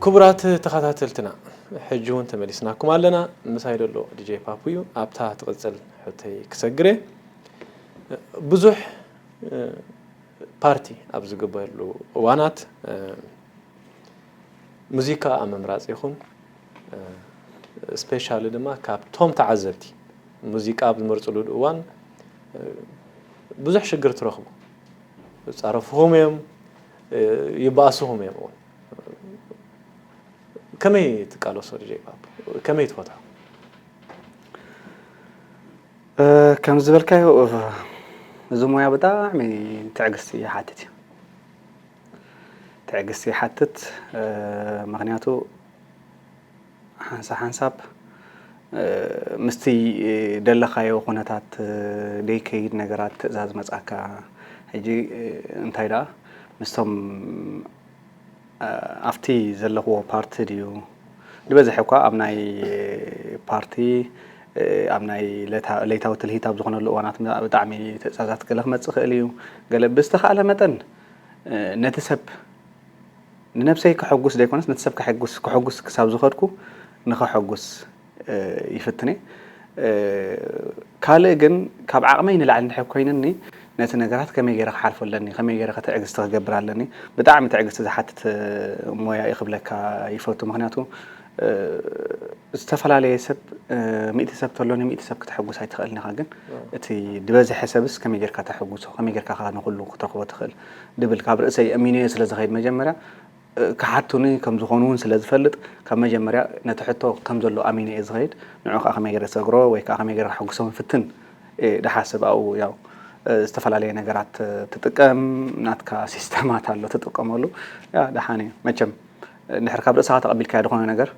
ክቡራት ተኸታተልትና፣ ሕጂ እውን ተመሊስናኩም ኣለና። ምሳይ ዘሎ ዲጄ ፓፑ እዩ። ኣብታ ትቕጽል ሕቶይ ክሰግር እየ። ብዙሕ፣ እ፣ ፓርቲ ኣብ ዝግበረሉ እዋናት፣ እ፣ ሙዚቃ ኣብ ምምራጽ ይኹን፣ እ፣ ስፔሻሊ ድማ ካብቶም ተዓዘብቲ ሙዚቃ ኣብ ዝመርጽሉ እዋን፣ እ፣ ብዙሕ ሽግር ትረኽቡ። ይጻረፉኹም እዮም፣ እ፣ ይበኣሱኹም እዮም እውን። ከመይ ትቃለሶ ዲጄ ፓፕ? ከመይ ትፈትሖ? እ፣ ከም ዝበልካዮ፣ እ፣ እዚ ሞያ ብጣዕሚ ትዕግስቲ ይሓትት እዩ። ትዕግስቲ ይሓትት፣ እ፣ ምኽንያቱ ሓንሳ ሓንሳብ፣ እ፣ ምስቲ፣ እ፣ ደለኻዮ ኩነታት፣ እ፣ ደይከይድ ነገራት ትእዛዝ መጻካ። ሕጂ፣ እ፣ እንታይ ደኣ ምስቶም፣ እ፣ ኣብቲ ዘለኽዎ ፓርቲ ድዩ? ዝበዝሐ እኳ ኣብ ናይ ፓርቲ፣ እ፣ ኣብ ናይ ለታ-፣ ለይታዊ ትልሂት ኣብ ዝኾነሉ እዋናት ብጣዕሚ ትእዛዛት ገለ ክመጽእ ይኽእል እዩ። ገለ ብዝተኻእለ መጠን፣ እ፣ ነቲ ሰብ ንነብሰይ ከሐጉስ ዘይኮነስ ነቲ ሰብ ከሐጉስ፣ ከሐጉስ ክሳብ ዝኸድኩ ንኸሐጉስ፣ እ፣ ይፍትን እየ። እ፣ ካልእ ግን ካብ ዓቕመይ ንላዕሊ እንድሕር ኮይኑኒ ነቲ ነገራት ከመይ ገይረ ክሓልፎ ኣለኒ፣ ከመይ ገይረ ከ ትዕግስቲ ክገብር ኣለኒ። ብጣዕሚ ትዕግስቲ ዝሓትት፣ እ፣ ሞያ እዩ ክብለካ ይፈቱ። ምኽንያቱ፣ እ፣ ዝተፈላለየ ሰብ፣ እ፣ ሚእቲ ሰብ ተሎኒ ሚእቲ ሰብ ክተሐጉስ ኣይትኽእልን ኢኻ። ግን እቲ ዝበዝሐ ሰብስ ከመይ ጌርካ ተሐጉሶ፣ ከመይ ጌርካ ከ ንኹሉ ክትረኽቦ ትኽእል ድብል ካብ ርእሰይ ኣሚነዮ ስለ ዝኸይድ መጀመርያ፣ እ፣ ክሓቱኒ ከም ዝኾኑ እውን ስለ ዝፈልጥ ካብ መጀመርያ ነቲ ሕቶ ከም ዘሎ ኣሚነ እየ ዝኸይድ። ንዑ ከዓ ከመይ ገይረ ሰግሮ ወይ ከዓ ከመይ ገይረ ከሐጉሶም ፍትን እየ ድሓስብ። ኣብኡ ያው፣ እ፣ ዝተፈላለየ ነገራት፣ እ፣ ትጥቀም፣ ናትካ ሲስተማት ኣሎ ትጥቀመሉ። ያ ደሓን እዩ መቸም። እንድሕር ካብ ርእስኻ ተቐቢልካዮ ዝኾነ ነገር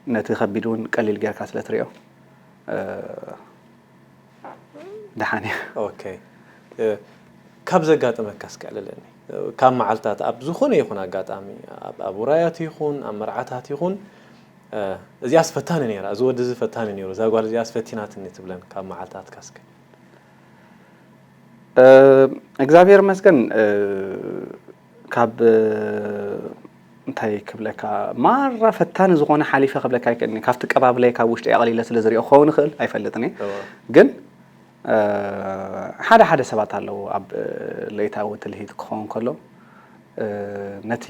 ነቲ ከቢድ እውን ቀሊል ጌርካ ስለ ትሪኦ፣ እ፣ ደሓን እዩ። ኦኬ። እ፣ ካብ ዘጋጠመካ እስኪ ኣዕልለኒ። እ፣ ካብ መዓልታት ኣብ ዝኾነ ይኹን ኣጋጣሚ፣ ኣብ፣ ኣብ ውራያት ይኹን ኣብ መርዓታት ይኹን፣ እ፣ እዚኣስ ፈታኒ ነይራ፣ እዚ ወዲ እዚ ፈታኒ ነይሩ፣ እዛ ጓል እዚኣስ ፈቲናትኒ ትብለን ካብ መዓልታትካ እስኪ? እ፣ እግዚኣብሔር ይመስገን፣ እ፣ ካብ፣ እ፣ እንታይ ክብለካ፣ ማራ ፈታኒ ዝኾነ ሓሊፈ ክብለካ ኣይክእልን እየ። ካብቲ ቀባብለይ ካብ ውሽጢ ኣቕሊለ ስለ ዝሪኦ ክኸውን ይኽእል ኣይፈልጥን እየ። እወ። ግን፣ እ፣ ሓደ ሓደ ሰባት ኣለዉ ኣብ፣ እ፣ ለይታዊ ትልሂት ክኸውን ከሎ፣ እ፣ ነቲ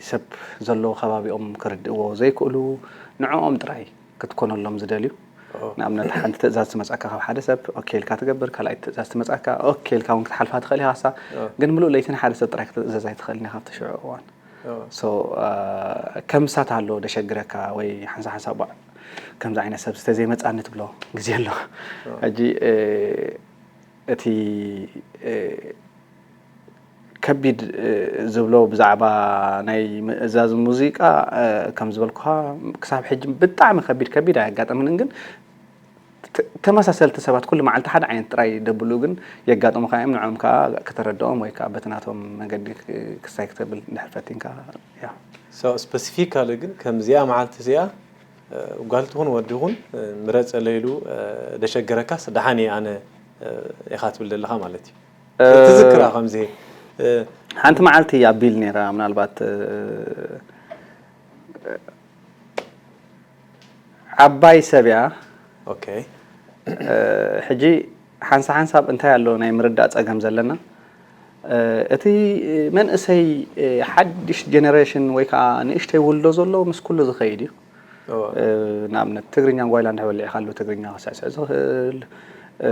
ሰብ ዘሎ ከባቢኦም ክርድእዎ ዘይክእሉ፣ ንዕኦም ጥራይ ክትኮነሎም ዝደልዩ። ኦ። ንኣብነት ሓንቲ ትእዛዝ ትመጻካ ካብ ሓደ ሰብ ኦኬ ኢልካ ትገብር፣ ካልኣይቲ ትእዛዝ ትመጻካ ኦኬ ኢልካ እውን ክትሓልፋ ትኽእል ኢኻ። እሳ ኦ። ግን ምሉእ ለይቲ ንሓደ ሰብ ጥራይ ክትእዘዝ ኣይትኽእልን ኢኻ ኣብቲ ሽዑ እዋን። ኦ። So፣ እ፣ ከምሳት ኣሎ ደሸግረካ ወይ ሓንሳ ሓንሳብ ባዕ ከምዚ ዓይነት ሰብ ዝተዘይመጻኒ ትብሎ ግዜ ኣሎ። ሕጂ፣ እ፣ እቲ፣ እ፣ ከቢድ፣ እ፣ ዝብሎ ብዛዕባ ናይ ምእዛዝ ሙዚቃ፣ እ፣ ከም ዝበልኩኻ ክሳብ ሕጂ ብጣዕሚ ከቢድ ከቢድ ኣየጋጠመንን፣ ግን ተ-፣ ተመሳሰልቲ ሰባት ኩሉ መዓልቲ ሓደ ዓይነት ጥራይ ደብሉ ግን የጋጥሙኻ እዮም። ንዕኦም ከዓ ከተረድኦም ወይ ከዓ በቲ ናቶም መገዲ ክ-፣ ክስታይ ክተብል እንድሕር ፈቲንካ፣ ያ። So ስፐሲፊካሊ ግን ከምዚኣ መዓልቲ እዚኣ፣ እ፣ ጓል ትኹን ወዲ ይኹን፣ እ፣ ምረጸለይ ኢሉ፣ እ፣ ደሸገረካስ ደሓን እየ ኣነ፣ እ፣ ኢኻ ትብል ዘለኻ ማለት እዩ። እ፣ ትዝክራ ከምዚ፣ እ፣ ሓንቲ መዓልቲ ኣቢል ነይራ ምናልባት፣ እ፣ ዓባይ ሰብ እያ። ኦኬ። እ፣ ሕጂ ሓንሳ ሓንሳብ እንታይ ኣሎ ናይ ምርዳእ ጸገም ዘለና፣ እ፣ እቲ መንእሰይ፣ እ፣ ሓድሽ ጀነሬሽን ወይ ከዓ ንእሽተይ ውልዶ ዘሎ ምስ ኩሉ ዝኸይድ እዩ። እወ። እ፣ ንኣብነት ትግርኛ ጓይላ እንድሕር በሊዕካሉ ትግርኛ ክስዕስዕ ዝኽእል፣ እ፣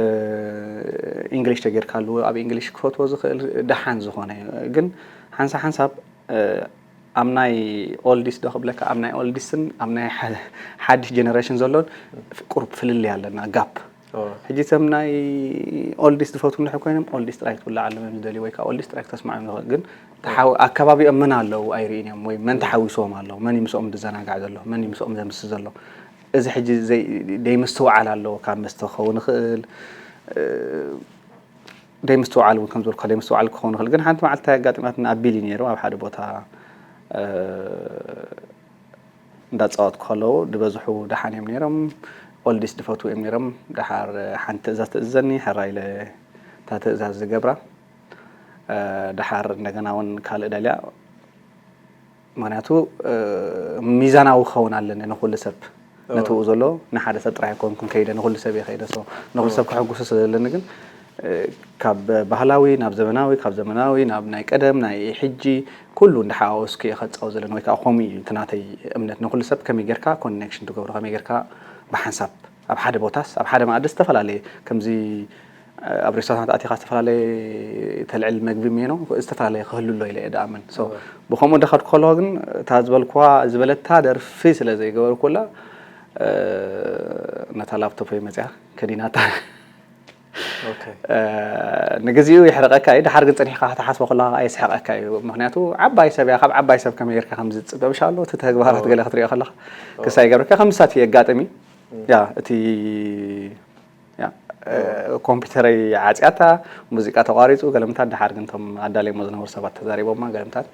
ኢንግሊሽ ተጌርካሉ ኣብ ኢንግሊሽ ክፈትዎ ዝኽእል ደሓን ዝኾነ እዩ። ግን ሓንሳ ሓንሳብ፣ እ፣ ኣብ ናይ ኦልዲስ ዶ ክብለካ፣ ኣብ ናይ ኦልዲስን ኣብ ናይ ሓ-፣ ሓድሽ ጀነሬሽን ዘሎን ቁሩብ ፍልልይ ኣለና፣ ጋፕ። እወ። ሕጂ እቶም ናይ ኦልዲስ ዝፈትዉ እንድሕር ኮይኖም ኦልዲስ ጥራይ ክትብለዓሎም እዮም ዝደልዩ ወይ ከዓ ኦልዲስ ጥራይ ክተስምዖም ዝኽእል። ግን ተሓው-፣ ኣከባቢኦም መን ኣለዉ ኣይርእን እዮም ወይ መን ተሓዊስዎም ኣለዉ፣ መን እዩ ምስኦም ዝዘናጋዕ ዘሎ፣ መን እዩ ምስኦም ዘምሲ ዘሎ። እዚ ሕጂ ዘይ-፣ ደይምስትውዓል ኣለዎ፣ ካብ መስተ ክኸውን ይኽእል፣ እ፣ ደይምስትውዓል እውን ከም ዝበልኩ ደይምስትውዓል ክኸውን ይኽእል። ግን ሓንቲ መዓልቲ እንታይ ኣጋጢማትና፣ ኣቢል እዩ ነይሩ ኣብ ሓደ ቦታ፣ እ፣ እንዳጻወትኩ ከለዉ ዝበዝሑ ደሓን እዮም ነይሮም፣ ኦልዲስ ዝፈትዉ እዮም ነይሮም። ደሓር ሓንቲ ትእዛዝ ትእዝዘኒ፣ ሕራይ ኢለ እታ ትእዛዝ ዝገብራ፣ እ፣ ደሓር እንደገና እውን ካልእ ደልያ ምክንያቱ ሚዛናዊ ክኸውን ኣለኒ ንኩሉ ሰብ። ነቲ ብኡ ዘሎ ንሓደ ሰብ ጥራይ ኣይኮንኩን ከይደ፣ ንኩሉ ሰብ እየ ከይደ። ንኩሉ ሰብ ከሐጉሱ ስለ ዘለኒ ግን ካብ ባህላዊ ናብ ዘመናዊ፣ ካብ ዘመናዊ ናብ ናይ ቀደም ናይ ሕጂ ኩሉ እንዳሓዋወስኩ እየ ከጻው ዘለኒ። ወይ ከዓ ከምኡ እዩ እቲ ናተይ እምነት። ንኩሉ ሰብ ከመይ ጌርካ ኮኔክሽን ትገብሮ፣ ከመይ ጌርካ ብሓንሳብ ኣብ ሓደ ቦታስ ኣብ ሓደ መኣዲ ዝተፈላለየ ከምዚ ኣብ ሬስቶራንት ኣቲኻ ዝተፈላለየ ተልዕል መግቢ ሜኖ ዝተፈላለየ ክህሉ ኣሎ ኢለ እየ ድኣምን። ብከምኡ እንዳኸድኩ ከለኹ ግን እታ ዝበልኩዋ ዝበለታ ደርፊ ስለ ዘይገበርኩላ ነታ ላፕቶፕ መፅያ ከዲናታ። ንግዚኡ የሕርቐካ እዩ፣ ድሓር ግን ፀኒሕካ ክትሓስቦ ከለካ የስሕቐካ እዩ። ምክንያቱ ዓባይ ሰብ እያ፣ ካብ ዓባይ ሰብ ከመይ ጌርካ ከምዚ ዝፅበብሻ ኣሎ እቲ ተግባራት ገለ ክትሪኦ ከለካ ክሳይ ገብረካ ከምሳት የጋጥም እዩ። ያ እቲ ኮምፒተረይ ዓፅያታ፣ ሙዚቃ ተቋሪፁ፣ ገለምታት ድሓር ግን እቶም ኣዳለይሞ ዝነበሩ ሰባት ተዛሪቦማ፣ ገለምታት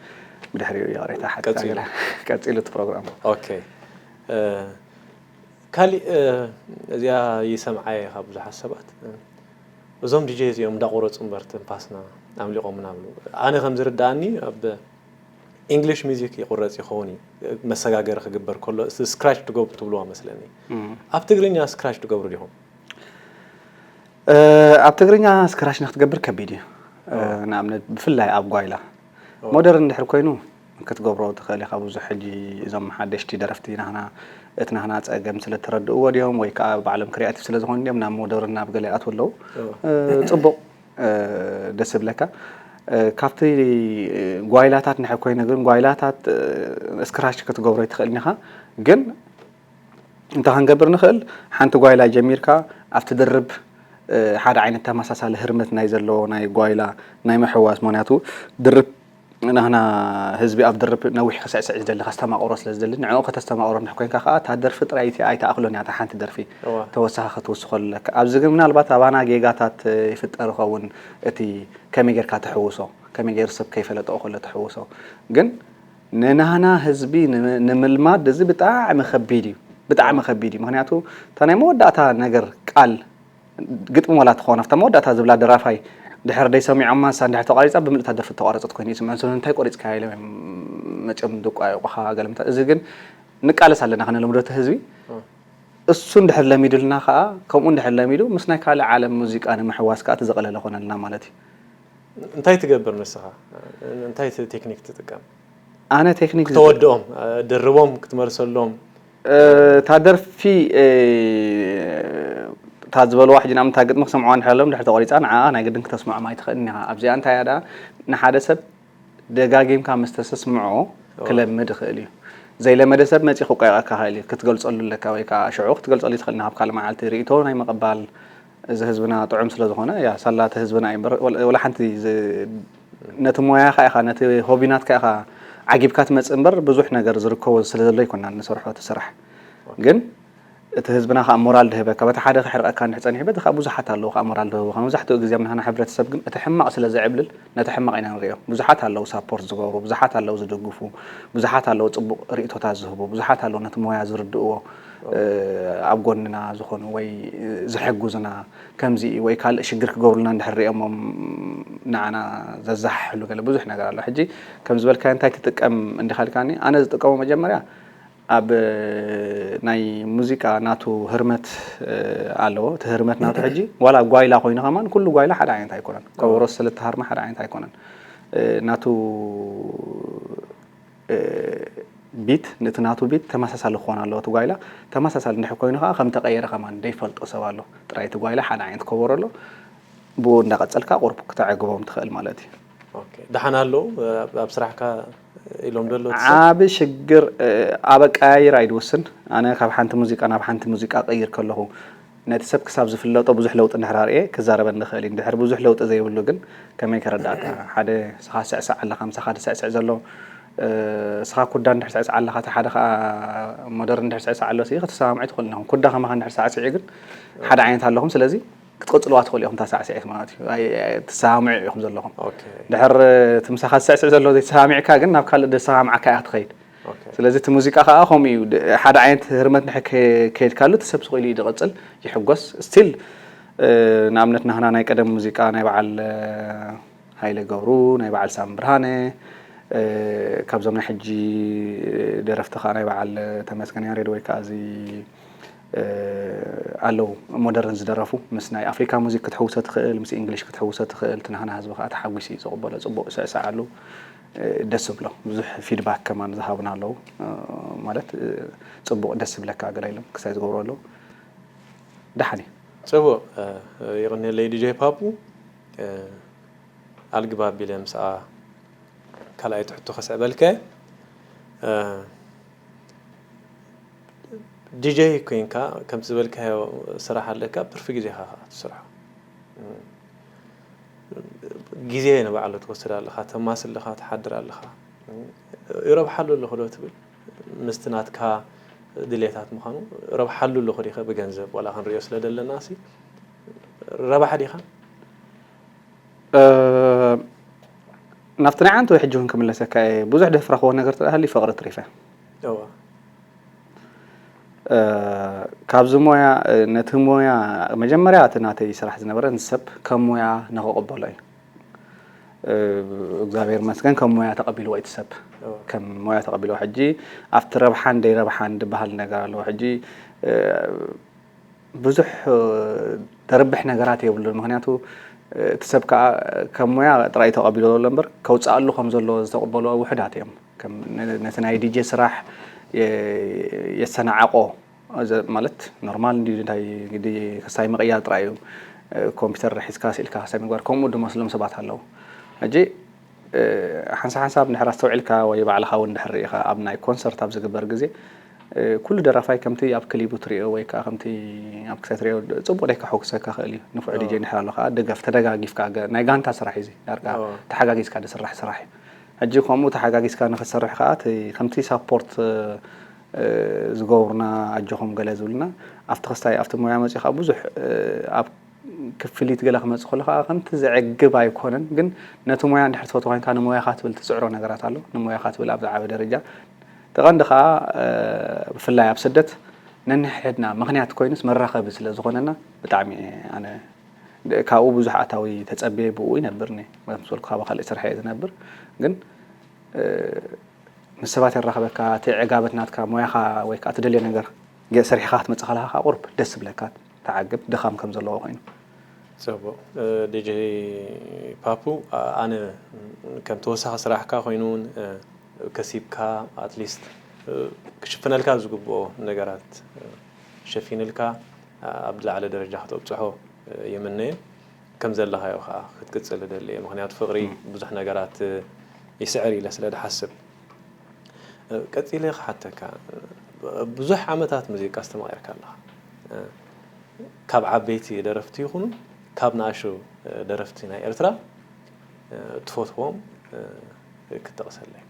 ብድሕሪኡ ይቕሬታ ሓታ ቀፂሉ እቲ ፕሮግራም። ካሊእ እዚኣ ይሰምዓ እየ ካብ ብዙሓት ሰባት፣ እዞም ዲጄ እዚኦም እንዳቆረፁ እምበር ትንፋስና ኣምሊቖምና ብሉ። ኣነ ከም ዝርድኣኒ ኣብ ኢንግሊሽ ሚዚክ ይቁረፅ ይኸውን እዩ፣ መሰጋገሪ ክግበር ከሎ ስክራች ትገብሩ ትብልዋ መስለኒ። ኣብ ትግርኛ ስክራች ትገብሩ ዲኹም? ኣብ ትግርኛ ስክራች ንክትገብር ከቢድ እዩ። ንኣብነት ብፍላይ ኣብ ጓይላ ሞደርን እንድሕር ኮይኑ ክትገብሮ ትኽእል ኢኻ። ብዙሕ ሕጂ እዞም ሓደሽቲ ደረፍቲ ናህና እቲ ናህና ፀገም ስለ ተረድእዎ ድዮም ወይ ከዓ ባዕሎም ክሪያቲቭ ስለ ዝኾኑ ድዮም ናብ ሞደርን ናብ ገለ ይኣትዉ ኣለዉ። ፅቡቕ ደስ ይብለካ። ካብቲ ጓይላታት ንድሕር ኮይኑ ግን ጓይላታት ስክራች ክትገብሮ ኣይትኽእልን ኢኻ። ግን እንታይ ክንገብር ንኽእል? ሓንቲ ጓይላ ጀሚርካ ኣብቲ ድርብ ሓደ ዓይነት ተመሳሳሊ ህርመት ናይ ዘለዎ ናይ ጓይላ ናይ ምሕዋስ፣ ምክንያቱ ድርብ ናህና ህዝቢ ኣብ ድርብ ነዊሕ ክስዕስዕ ዝደሊ ከስተማቕሮ ስለ ዝደሊ ንዕኡ ከተስተማቕሮ እንድሕር ኮይንካ ከዓ እታ ደርፊ ጥራይ ኣይትኣኽሎን እያ እታ ሓንቲ ደርፊ ተወሳኺ ክትውስኸሉ ኣለካ። ኣብዚ ግን ምናልባት ኣባና ጌጋታት ይፍጠር ይኸውን፣ እቲ ከመይ ጌርካ ትሕውሶ፣ ከመይ ገይሩ ሰብ ከይፈለጠኦ ከሎ ትሕውሶ። ግን ንናህና ህዝቢ ንምልማድ እዚ ብጣዕሚ ከቢድ እዩ፣ ብጣዕሚ ከቢድ እዩ። ምክንያቱ እታ ናይ መወዳእታ ነገር ቃል ግጥሚ ዋላ ትኾን ኣብታ መወዳእታ ዝብላ ደራፋይ ድሕር ደይ ሰሚዖማ ንሳ እንድሕር ተቋሪፃ ብምልእታ ደርፊ ተቋረፀት ኮይኑ ይስምዐን። ስለዚ እንታይ ቆሪፅካያ ኢሎም እዮም መፅኦም ዝቋየቑኻ ገለምታት። እዚ ግን ንቃለስ ኣለና ከነለምዶ እቲ ህዝቢ። እሱ እንድሕር ለሚዱልና ከዓ ከምኡ እንድሕር ለሚዱ ምስ ናይ ካልእ ዓለም ሙዚቃ ንምሕዋስ ከዓ እቲ ዝቐለለ ኮነልና ማለት እዩ። እንታይ ትገብር ንስኻ? እንታይ ቴክኒክ ትጥቀም? ኣነ ቴክኒክ ክተወድኦም ደርቦም ክትመልሰሎም እታ ደርፊ እታ ዝበልዋ ሕጂ ንኣብነት ግጥሚ ክሰምዕዋ እንድሕር ኣለዎም ድሕር ተቆሪፃ ንዓኣ ናይ ግድን ክተስምዖም ኣይትኽእልን ኢኻ። ኣብዚኣ እንታይ እያ ደኣ ንሓደ ሰብ ደጋጊምካ ምስ ተሰስምዖ ክለምድ ይኽእል እዩ። ዘይለመደ ሰብ መፂኡ ክቋየቐካ ይኽእል እዩ። ክትገልፀሉ ኣለካ ወይ ከዓ ሽዑ ክትገልፀሉ ይትኽእል ናብ ካልእ መዓልቲ ርእይቶ ናይ ምቕባል እዚ ህዝብና ጥዑም ስለ ዝኾነ ያ ሳላ እቲ ህዝብና እዩ እምበር ወላ ሓንቲ ነቲ ሞያኻ ኢኻ ነቲ ሆቢ ናትካ ኢኻ ዓጊብካ ትመጽእ እምበር ብዙሕ ነገር ዝርከቦ ስለ ዘሎ ኣይኮናን ንሰርሖ እቲ ስራሕ። ግን እቲ ህዝብና ከዓ ሞራል ድህበካ በቲ ሓደ ክሕርቀካ እንድሕ ጸኒሑ በቲ ከዓ ብዙሓት ኣለዉ ከዓ ሞራል ድህቡ ከዓ መብዛሕትኡ ግዜ ኣብ ናህና ሕብረተሰብ ግን እቲ ሕማቕ ስለ ዝዕብልል ነቲ ሕማቕ ኢና ንሪኦ። ብዙሓት ኣለዉ ሳፖርት ዝገብሩ፣ ብዙሓት ኣለዉ ዝድግፉ፣ ብዙሓት ኣለዉ ጽቡቕ ርእቶታት ዝህቡ፣ ብዙሓት ኣለዉ ነቲ ሞያ ዝርድእዎ ኣብ ጎንና ዝኾኑ ወይ ዝሕግዙና ከምዚ ወይ ካልእ ሽግር ክገብሩልና እንድሕር ሪኦሞም ንዓና ዘዛሓሕሉ ገለ ብዙሕ ነገር ኣሎ። ሕጂ ከም ዝበልካዮ እንታይ ትጥቀም እንዲኻ ኢልካኒ፣ ኣነ ዝጥቀሞ መጀመርያ ኣብ ናይ ሙዚቃ ናቱ ህርመት ኣለዎ። እቲ ህርመት ናቱ ሕጂ ዋላ ጓይላ ኮይኑ ከማን ኩሉ ጓይላ ሓደ ዓይነት ኣይኮነን። ከበሮ ሰለስተ ሃርማ ሓደ ዓይነት ኣይኮነን። ናቱ ቢት ነቲ ናቱ ቢት ተመሳሳሊ ክኾን ኣለዎ። እቲ ጓይላ ተመሳሳሊ እንድሕር ኮይኑ ከዓ ከም ተቀየረ ከማን ዘይፈልጦ ሰብ ኣሎ። ጥራይ እቲ ጓይላ ሓደ ዓይነት ከበሮ ኣሎ። ብኡ እንዳቀጸልካ ቁሩብ ክተዕግቦም ትኽእል ማለት እዩ። ደሓን ኣለዉ ኣብ ስራሕካ ኢሎም ደሎ ዓቢ ሽግር ኣብ ኣቀያይራ እዩ ዝውስን። ኣነ ካብ ሓንቲ ሙዚቃ ናብ ሓንቲ ሙዚቃ ቀይር ከለኹ ነቲ ሰብ ክሳብ ዝፍለጦ ብዙሕ ለውጢ እንድሕር ኣርእየ ክዛረበኒ ይኽእል እዩ። እንድሕር ብዙሕ ለውጢ ዘይብሉ ግን ከመይ ከረዳእካ? ሓደ ንስኻ ትስዕስዕ ኣለኻ፣ ምሳኻ ዝስዕስዕ ዘሎ ንስኻ ኩዳ እንድሕር ትስዕስዕ ኣለኻ፣ እቲ ሓደ ከዓ ሞደርን እንድሕር ትስዕስዕ ኣሎ፣ ክትሰማምዑ ትኽእሉ ኢኹም። ኩዳ ከማኻ እንድሕር ሳዕስዒ ግን ሓደ ዓይነት ኣለኹም። ስለዚ ክትቅጽልዋ ትኽእሉ ኢኹም። እታ ሳዕስዒት ማለት እዩ። ትሰማምዑ ኢኹም ዘለኹም። ድሕር እቲ ምሳኻ ዝስዕስዕ ዘሎ ዘይተሰማሚዕካ ግን ናብ ካልእ ዘሰማምዓካ ኢኻ ትኸይድ። ስለዚ እቲ ሙዚቃ ከዓ ከምኡ እዩ። ሓደ ዓይነት ህርመት እንድሕር ከይድካሉ እቲ ሰብ ስቕ ኢሉ እዩ ዝቕጽል፣ ይሕጎስ። ስቲል ንኣብነት ናህና ናይ ቀደም ሙዚቃ ናይ በዓል ሃይለ ገብሩ፣ ናይ በዓል ሳሚ ብርሃነ፣ እ፣ ካብዞም ናይ ሕጂ ደረፍቲ ከኣ ናይ በዓል ተመስገን ያሬድ ወይ ከኣ እዚ፣ እ፣ ኣለዉ ሞደርን ዝደረፉ፣ ምስ ናይ ኣፍሪካ ሙዚክ ክትሕውሶ ትኽእል፣ ምስ ኢንግሊሽ ክትሕውሶ ትኽእል። እቲ ናህና ህዝቢ ከኣ ተሓጒሱ እዩ ዝቕበሎ፣ ጽቡቕ ይስዕስዓሉ፣ እ፣ ደስ ዝብሎ። ብዙሕ ፊድባክ ከማን ዝሃቡና ኣለዉ። እ፣ ማለት፣ እ፣ ጽቡቕ ደስ ዝብለካ ገለ ኢሎም ክሳይ ዝገብሩ ኣለዉ። ደሓን እዩ። ጽቡቕ፣ እ፣ ይቕንየለይ ዲጄ ፓፑ። እ፣ ኣልግብ ኣቢለ ምስኣ ካልኣይቲ ሕቶ ከስዕበልከ፣ እ፣ ዲጄ ኮይንካ ከምቲ ዝበልካዮ ስራሕ ኣለካ፣ ኣብ ትርፊ ግዜኻ ከኣ ትሰርሖ። ግዜ ንባዕሉ ትወስድ ኣለኻ፣ ተማስል ኣለኻ፣ ትሓድር ኣለኻ። ይረብሓሉ ኣለኹ ዶ ትብል? ምስቲ ናትካ ድሌታት ምዃኑ ረብሓሉ ኣለኹ ዲኸ ብገንዘብ? ዋላ ክንሪኦ ስለ ደለና ሲ ረባሒ ዲኻ? እ፣ ናብቲ ናይ ዓንተወይ ሕጂ እውን ክምለሰካ እየ። ብዙሕ ደፍረኽዎ ነገር ተደኣ ሃልዩ ፍቕሪ ትሪፈ። እዋ። እ፣ ካብዚ ሞያ፣ እ፣ ነቲ ሞያ መጀመርያ እቲ ናተይ ስራሕ ዝነበረ ንሰብ ከም ሞያ ንኽቕበሎ እዩ። እ፣ እግዚኣብሔር ይመስገን ከም ሞያ ተቐቢልዎ እቲ ሰብ። እዋ። ከም ሞያ ተቐቢልዎ። ሕጂ ኣብቲ ረብሓን ደይረብሓን ዝበሃል ነገር ኣለዎ። ሕጂ፣ እ፣ ብዙሕ፣ እ፣ ደርብሕ ነገራት የብሉን። ምኽንያቱ፣ እ፣ እቲ ሰብ ከኣ ከም ሞያ ጥራይ ተቐቢልዎ ዘሎ እምበር ከውጽኣሉ ከም ዘለዎ ዝተቐበልዎ ውሑዳት እዮም። ከም ነ-፣ ነቲ ናይ ዲጄ ስራሕ የ-፣ የሰናዕቆ ዘ-፣ ማለት ኖርማል እንዲ እንታይ ግዲ ክሳይ ምቕያር ጥራይ እዩ። እ፣ ኮምፒውተር ሒዝካ ስኢልካ ክሳይ ምግባር ከምኡ ድመስሎም ሰባት ኣለዉ። ሕጂ፣ እ፣ ሓንሳብ ሓንሳብ እንድሕር ኣስተውዒልካ ወይ ባዕልኻ እውን እንድሕር ርኢኻ ኣብ ናይ ኮንሰርት ኣብ ዝግበር ግዜ፣ እ፣ ኩሉ ደራፋይ ከምቲ ኣብ ክሊቡ ትሪኦ ወይ ከኣ ከምቲ ኣብ ክሳይ ትሪኦ ጽቡቕ ደይ ከሐጉሰካ ክእል እዩ። ንፉዕ እዎ። ዲጄ እንድሕር ኣሎ ከኣ ደገፍ ተደጋጊፍካ ገ-፣ ናይ ጋንታ ስራሕ እዩ እዚ። ዳርጋ እዎ። ተሓጋጊዝካ ዝስራሕ ስራሕ እዩ። ሕጂ ከምኡ ተሓጋጊዝካ ንኽትሰርሕ ከኣ እቲ ከምቲ ሳፖርት፣ እ፣ እ፣ ዝገብሩና ኣጆኹም ገለ ዝብሉና ኣብቲ ክስታይ ኣብቲ ሞያ መጺኡ ከኣ ብዙሕ፣ እ፣ ኣብ ክፍሊት ገለ ክመጽእ ከሎ ከኣ ከምቲ ዘዕግብ ኣይኮነን። ግን ነቲ ሞያ እንድሕር ትፈትዎ ኮይንካ ንሞያኻ ትብል ትጽዕሮ ነገራት ኣሎ። ንሞያኻ ትብል ኣብ ዝዓበ ደረጃ እቲ ቀንዲ ከኣ፣ እ፣ ብፍላይ ኣብ ስደት ነንሕድሕድና ምኽንያት ኮይኑስ መራኸቢ ስለ ዝኾነና ብጣዕሚ እየ ኣነ ካብኡ ብዙሕ ኣታዊ ተጸብየ ብኡ ይነብር እየ። ከም ዝበልኩ ካብ ካልእ ስራሕ እየ ዝነብር። ግን፣ እ፣ ምስ ሰባት የራኽበካ፣ እቲ ዕጋበት ናትካ ሞያኻ ወይ ከኣ ትደልዮ ነገር ገ-፣ ሰሪሕኻ ክትመጽእ ከለኻ ከኣ ቁሩብ ደስ ዝብለካ፣ ትዓግብ፣ ድኻም ከም ዘለዎ ኮይኑ። ጽቡቕ። እ፣ ዲጄ ፓፑ፣ ኣ-፣ ኣነ ከም ተወሳኺ ስራሕካ ኮይኑ እውን፣ እ፣ ከሲብካ፣ ኣትሊስት፣ እ፣ ክሽፍነልካ ዝግብኦ ነገራት፣ እ፣ ሸፊንልካ፣ ኣ-፣ ኣብ ዝለዓለ ደረጃ ከተብጽሖ፣ እ፣ ይምነየ። ከም ዘለኻዮ ከኣ ክትቅጽል እደሊ እየ። ምኽንያቱ ፍቕሪ እም። ብዙሕ ነገራት፣ እ፣ ይስዕር ኢለ ስለ ዝሓስብ። እ፣ ቀጺለ ክሓተካ፣ እ፣ ብዙሕ ዓመታት ሙዚቃ ኣስተማቒርካ ኣለኻ። እ፣ ካብ ዓበይቲ ደረፍቲ ይኹኑ ካብ ንኣሽቱ፣ እ፣ ደረፍቲ ናይ ኤርትራ፣ እ፣ ትፈትዎም፣ እ፣ ክትጠቕሰለይ?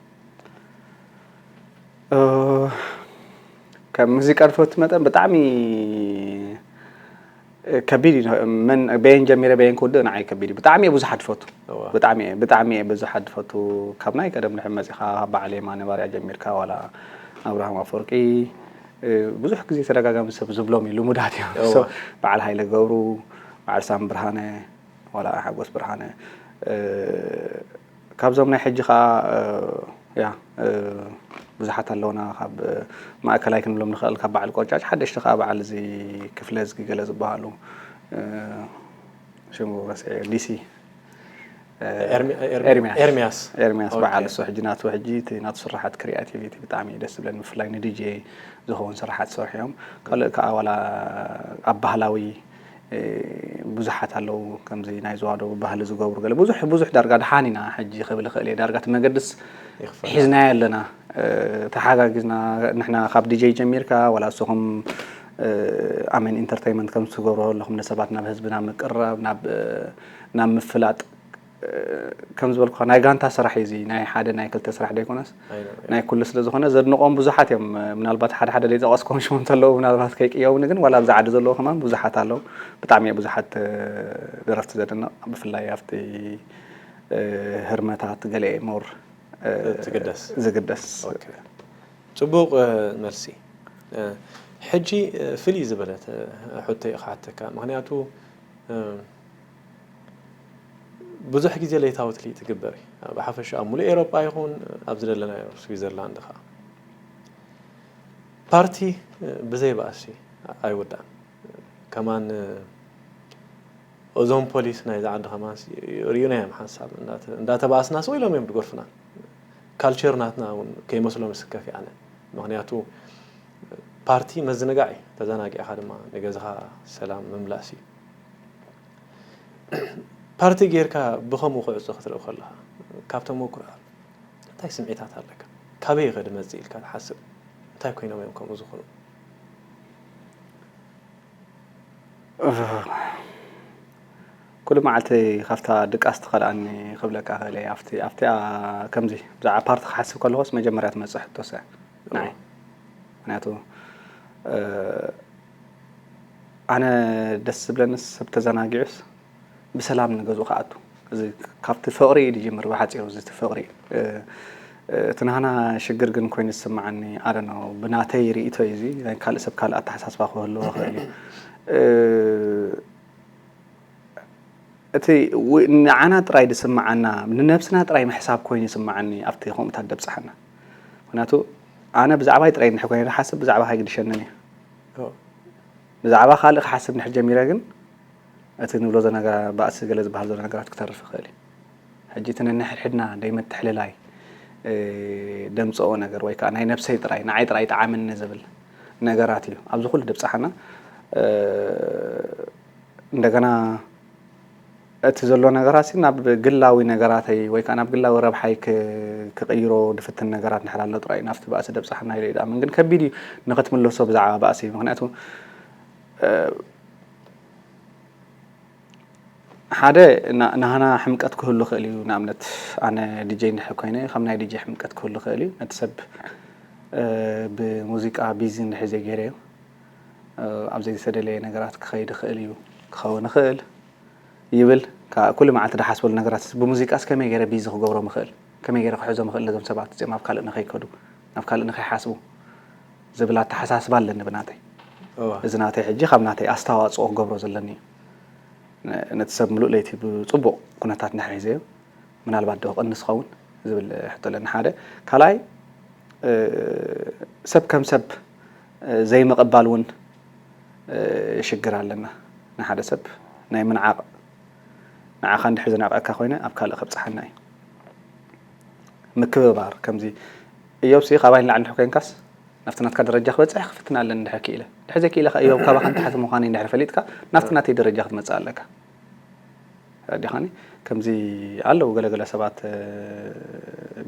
እ፣ ካብ ሙዚቃ ዝፈቱ መጠን ብጣዕሚ፣ እ፣ ከቢድ እዩ። መን፣ በየን ጀሚረ በየን ክውድእ ንዓይ ከቢድ እዩ። ብጣዕሚ እየ ብዙሓት ዝፈቱ። እዋ። ብጣዕሚ እየ፣ ብጣዕሚ እየ ብዙሓት ዝፈቱ። ካብ ናይ ቀደም ድሕር መጺኻ፣ ካብ በዓል የማነ ባርያ ጀሚርካ፣ ዋላ ኣብርሃም ኣፈወርቂ፣ እ፣ ብዙሕ ግዜ ተደጋጋሚ ሰብ ዝብሎም እዩ፣ ልሙዳት እዮም። እዋ። So፣ በዓል ሃይለ ገብሩ፣ በዓል ሳም ብርሃነ፣ ዋላ ሓጎስ ብርሃነ፣ እ፣ ካብዞም ናይ ሕጂ ኸኣ፣ እ፣ ያ፣ እ፣ ብዙሓት ኣለውና። ካብ፣ እ፣ ማእከላይ ክንብሎም ንኽእል፣ ካብ በዓል ቆጫጭ ሓደሽቲ ኸኣ በዓል እዚ ክፍለ እዝጊ ገለ ዝበሃሉ፣ እ፣ ሽሙ ረሲዐ፣ ዲሲ፣ እ፣ ኤርሚ-፣ ኤርሚ-፣ ኤርሚያስ። ኤርሚያስ። ኤርሚያስ ኦኬ። በዓል እሱ ሕጂ ናቱ፣ ሕጂ እቲ ናቱ ስራሓት ክሪኤቲቪቲ ብጣዕሚ እዩ ደስ ዝብለኒ። ብፍላይ ንዲጄ ዝኸውን ስራሓት ዝሰርሑ እዮም። ካልእ ከኣ ዋላ ኣብ ባህላዊ እ፣ ብዙሓት ኣለዉ ከምዚ ናይ ዘዋደቡ ባህሊ ዝገብሩ ገለ። ብዙሕ፣ ብዙሕ ዳርጋ ደሓን ኢና ሕጂ ክብል እኽእል እየ። ዳርጋ እቲ መገድስ ይኽፈል። ሒዝናዮ ኣለና። እ፣ ተሓጋጊዝና ንሕና ካብ ዲጀይ ጀሚርካ ዋላ ንስኹም፣ እ፣ ኣሜን ኢንተርተይመንት ከም ትገብርዎ ኣለኹም ንሰባት ናብ ህዝቢ ናብ ምቅርራብ፣ ናብ፣ እ፣ ናብ ምፍላጥ፣ እ፣ ከም ዝበልኩኻ ናይ ጋንታ ስራሕ እዩ እዚ። ናይ ሓደ ናይ ክልተ ስራሕ ደይኮነስ ኣይነ-፣ ናይ ኩሉ ስለ ዝኾነ ዘድንቖም ብዙሓት እዮም። ምናልባት ሓደ ሓደ ዘይጠቐስኮም ሽሞም እንተለዉ ምናልባት ከይቅየሙኒ፣ ግን ዋላ ኣብዚ ዓዲ ዘለዉ ከማን ብዙሓት ኣለዉ። ብጣዕሚ እየ ብዙሓት፣ እ፣ ደረፍቲ ዘድንቕ፣ ብፍላይ ኣብቲ፣ እ፣ ህርመታት ገለ እየ ሞር፣ እ፣ ትግደስ። ዝግደስ። ኦኬ። ጽቡቕ፣ እ፣ መልሲ። እ፣ ሕጂ፣ እ፣ ፍልይ ዝበለት፣ እ፣ ሕቶ እየ ክሓተካ። ምኽንያቱ፣ እ፣ ብዙሕ ግዜ ለይታዊ ትልኢት ትግበር እዩ። ብሓፈሻ ኣብ ሙሉእ ኤውሮጳ ይኹን ኣብ ዝደለናዮ ስዊዘርላንድ ኸዓ ፓርቲ ብዘይ ባእሲ ኣይውዳእን። ከማን እዞም ፖሊስ ናይዛ ዓዲ ከማን ሪኡና እዮም ሓንሳብ እንዳተ- እንዳተባእስና ስቕ ኢሎም እዮም ዝገርፉና። ካልቸር ናትና እውን ከይመስሎም ስከፍ ኣነ። ምክንያቱ ፓርቲ መዝንጋዕ እዩ። ተዘናጊዕካ ድማ ንገዛኻ ሰላም ምምላስ እዩ። ፓርቲ ጌርካ ብኸምኡ ክዕጾ ክትርኢ ከለኻ ካብ ተመኩሮ እንታይ ስምዒታት ኣለካ? ካበይ ከ ድመጽእ ኢልካ ትሓስብ? እንታይ ኮይኖም እዮም ከምኡ ዝኾኑ? ኩሉ መዓልቲ ካብታ ድቃስ ትኸልኣኒ ክብለካ ክእል እየ። ኣብቲ ኣብቲኣ ከምዚ ብዛዕባ ፓርቲ ክሓስብ ከለኹስ መጀመርያ ትመጽእ ሕቶስ እያ ንዓይ። ምክንያቱ ኣነ ደስ ዝብለኒ ሰብ ተዘናጊዑስ ብሰላም ንገዝኡ ክኣቱ። እዚ ካብቲ ፍቕሪ እዩ ዝጅምር ብሓፂሩ እዚ እቲ ፍቕሪ እዩ። እቲ ናህና ሽግር ግን ኮይኑ ዝስምዓኒ ኣደኖ ብናተይ ርእቶ እዩ እዚ ናይ ካልእ ሰብ ካልእ ኣተሓሳስባ ክህልዎ ክእል እዩ። እቲ ንዓና ጥራይ ዝስምዓና ንነብስና ጥራይ ምሕሳብ ኮይኑ ይስምዓኒ ኣብቲ ከምኡታት ደብፅሓና። ምክንያቱ ኣነ ብዛዕባይ ጥራይ እንድሕር ኮይነ ዝሓስብ ብዛዕባ ከይግድሸንን እዩ። ብዛዕባ ካልእ ክሓስብ እንድሕር ጀሚረ ግን እቲ ንብሎ ዘነጋ ባእሲ ገለ ዝበሃል ዘሎ ነገራት ክተርፍ ይኽእል እዩ። ሕጂ እቲ ነንሕድሕድና ደይምትሕልላይ ደምፅኦ ነገር ወይ ከዓ ናይ ነብሰይ ጥራይ ንዓይ ጥራይ ጠዓመኒ ዝብል ነገራት እዩ ኣብዚ ኩሉ ድብፅሓና። እንደገና እቲ ዘሎ ነገራት ናብ ግላዊ ነገራተይ ወይ ከዓ ናብ ግላዊ ረብሓይ ክቅይሮ ድፍትን ነገራት እንድሕር ኣሎ ጥራይ ናብቲ ባእሲ ደብፅሓና ኢለ ይድኣምን ግን ከቢድ እዩ ንክትምለሶ ብዛዕባ ባእሲ ምክንያቱ ሓደ ናህና ሕምቀት ክህሉ ክእል እዩ ንኣብነት ኣነ ዲጀይ እንድሕር ኮይነ ከም ናይ ዲጀይ ሕምቀት ክህሉ ክእል እዩ ነቲ ሰብ ብሙዚቃ ቢዚ እንድሕር ዘይገይረዮ ኣብ ዘይተደለየ ነገራት ክኸይድ ይኽእል እዩ ክኸውን ይኽእል ይብል ኩሉ መዓልቲ ድሓስበሉ ነገራት ብሙዚቃስ ከመይ ገይረ ቢዚ ክገብሮም ይኽእል ከመይ ገይረ ክሕዞም ይኽእል ነዞም ሰባት እዚኦም ኣብ ካልእ ንኸይከዱ ናብ ካልእ ንኸይሓስቡ ዝብል ኣተሓሳስባ ኣለኒ ብናተይ እዚ ናተይ ሕጂ ካብ ናተይ ኣስተዋፅኦ ክገብሮ ዘለኒ እዩ ነቲ ሰብ ምሉእ ለይቲ ብፅቡቕ ኩነታት እንድሕር ሒዘዮ ምናልባት ዶ ክቕንስ ኸውን ዝብል ሕቶ ኣለኒ ሓደ ካልኣይ ሰብ ከም ሰብ ዘይምቕባል እውን ሽግር ኣለና ንሓደ ሰብ ናይ ምንዓቕ ንዓኻ እንድሕር ዝንዕቐካ ኮይነ ኣብ ካልእ ከብፅሓና እዩ ምክብባር ከምዚ እዮብሲ ካባይ ንላዕሊ እንድሕር ኮይንካስ ናብቲ ናትካ ደረጃ ክበፅሕ ክፍትን ኣለኒ እንድሕር ክኢለ ድሕር ዘይክኢለ ከ እዮብ ካባኻ ንታሕቲ ምዃነይ እንድሕር ፈሊጥካ ናብቲ ናተይ ደረጃ ክትመፅእ ኣለካ ተረዲኻኒ ከምዚ ኣለዉ ገለገለ ሰባት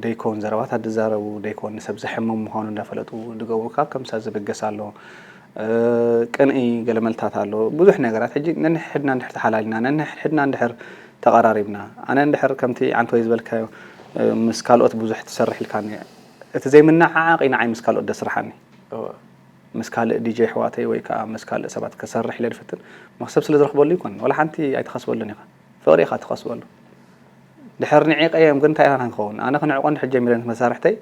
ደይኮን ዘረባታት ዝዛረቡ ደይኮን ንሰብ ዘሕምም ምዃኑ እንዳፈለጡ ዝገብሩ ካብ ከምሳ ዝብገስ ኣሎ ቅንኢ ገለመልታት ኣሎ ብዙሕ ነገራት ሕጂ ነንሕድና እንድሕር ተሓላሊና ነንሕድና እንድሕር ተቐራሪብና ኣነ እንድሕር ከምቲ ዓንተወይ ዝበልካዮ ምስ ካልኦት ብዙሕ ትሰርሕ ኢልካኒ እቲ ዘይምንዓዓቕ እዩ ንዓይ ምስ ካልኦት ደስርሓኒ ምስ ካልእ ዲጀ ኣሕዋተይ ወይ ከዓ ምስ ካልእ ሰባት ከሰርሕ ኢለ ዝፍትን መኽሰብ ስለ ዝረኽበሉ ይኮን ዋላ ሓንቲ ኣይትኸስበሉን ኢኻ ፍቕሪ ኢኻ ትኸስበሉ ድሕር ንዒቐዮም ግን እንታይ ኢና ክንኸውን ኣነ ክንዕቆ እንድሕር ጀሚረ መሳርሕተይ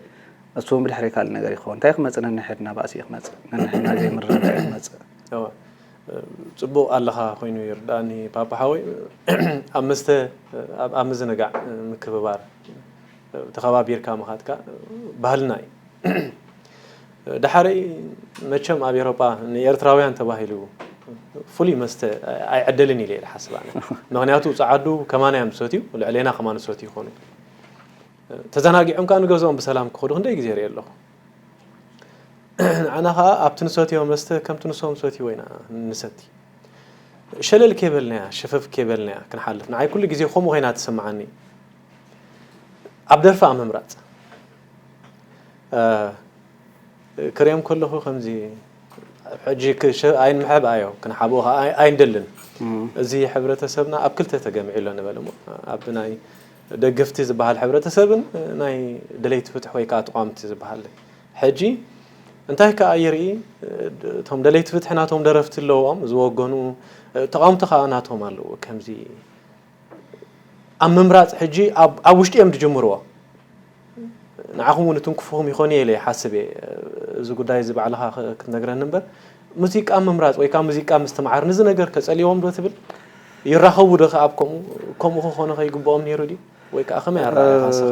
እሱ እውን ብድሕሪ ካልእ ነገር ይኸውን እንታይ ክመፅእ ነንሕድና ባእሲ እዩ ክመፅእ ነንሕድና ዘይምርድዳእ እዩ ክመፅእ ፅቡቕ ኣለኻ ኮይኑ ይርዳእኒ ፓፓ ሓወይ ኣብ መስተ ኣብ ምዝንጋዕ ምክብባር ተኸባቢርካ ምኻድካ ባህልና እዩ። ደሓረይ መቸም ኣብ ኤሮጳ ንኤርትራውያን ተባሂሉ ፍሉይ መስተ ኣይዕደልን ኢለ እየ ዝሓስብ ኣነ። ምኽንያቱ ጸዓዱ ከማና እዮም ዝሰትዩ፣ ልዕሌና ከማን ዝሰትዩ ይኾኑ። ተዘናጊዖም ከኣ ንገዝኦም ብሰላም ክኸዱ ክንደይ ግዜ ርእየ ኣለኹ። ንዓና ከኣ ኣብቲ ንሰትዮ መስተ ከምቲ ንሶም ዝሰትይዎ ኢና ንሰቲ። ሸለል ከይበልናያ፣ ሸፈፍ ከይበልናያ ክንሓልፍ። ንዓይ ኩሉ ግዜ ከምኡ ኮይና ትስምዓኒ። ኣብ ደርፊ ኣብ ምምራጽ ክርእዮም ከለኹ ከምዚ ሕጂ ኣይንምሐብኣዮ ክንሓብኦ ከዓ ኣይንደልን። እዚ ሕብረተሰብና ኣብ ክልተ ተገሚዑ ኣሎ ንበል እሞ ኣብ ናይ ደገፍቲ ዝበሃል ሕብረተሰብን ናይ ደለይቲ ፍትሒ ወይ ከዓ ተቋምቲ ዝበሃል ሕጂ እንታይ ከዓ ይርኢ እቶም ደለይቲ ፍትሒ ናቶም ደረፍቲ ኣለዎም ዝወገኑ ተቃውምቲ ከዓ ናቶም ኣለዉ ከምዚ ኣብ ምምራፅ ሕጂ ኣብ ውሽጢ እዮም ዝጅምርዎ ንዓኹም እውን ትንክፉኹም ይኾን እየ ኢለ ይሓስብ እየ እዚ ጉዳይ እዚ ባዕልኻ ክትነግረኒ እምበር ሙዚቃ ምምራፅ ወይ ከዓ ሙዚቃ ምስትምዓር ንዚ ነገር ከፀልዎም ዶ ትብል ይራኸቡ ዶ ከ ኣብ ከምኡ? ከምኡ ክኾኑ ከይግብኦም ነይሩ ድዩ? ወይ ከኣ ከመይ ኣረኣእያኻ ንስኻ?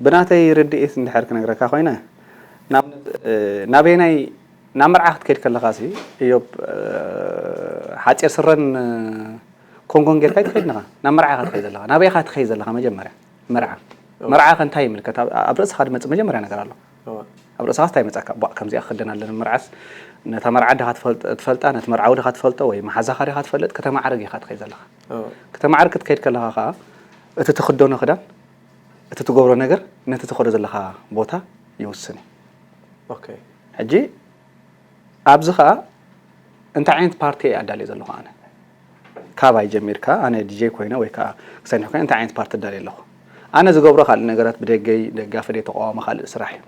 ብናተይ ርድኢት እንድሕር ክነግረካ ኮይነ፣ ንኣብነት ናበየናይ፣ ናብ መርዓ ክትከይድ ከለኻ ሲ፣ እዮብ፣ ሓፂር ስረን ኮንጎን ጌርካ ኣይትኸይድን ኢኻ። ናብ መርዓ ኢኻ ትኸይድ ዘለኻ። ናበይ ኢኻ ትኸይድ ዘለኻ? መጀመርያ መርዓ፣ መርዓ ከ እንታይ ይምልከት? ኣብ ርእስኻ ዝመፅእ መጀመርያ ነገር ኣሎ። ኣብ ርእስኻ እንታይ ይመፀካ? ቧእ፣ ከምዚኣ ክኽደን ኣለኒ። መርዓስ ነታ መርዓ ዲኻ ትፈልጣ፣ ነቲ መርዓዊ ዲኻ ትፈልጦ ወይ መሓዛኻ ዲኻ ትፈልጥ? ከተማዕርግ ኢኻ ትኸይድ ዘለኻ። ከተማዕርግ ክትከይድ ከለኻ ከዓ እቲ ትኽደኖ ክዳን፣ እቲ ትገብሮ ነገር ነቲ ትኸዶ ዘለኻ ቦታ ይውስን እዩ። ሕጂ ኣብዚ ኸዓ እንታይ ዓይነት ፓርቲ እየ ኣዳልየ ዘለኹ? ኣነ ካባይ ጀሚርካ፣ ኣነ ዲጀይ ኮይነ ወይ ከዓ ክሰንሕ ኮይነ እንታይ ዓይነት ፓርቲ ኣዳልየ ኣለኹ? ኣነ ዝገብሮ ካልእ ነገራት ብደገይ ደጋፊ ደይ ተቃዋሚ ካልእ ስራሕ እዩ።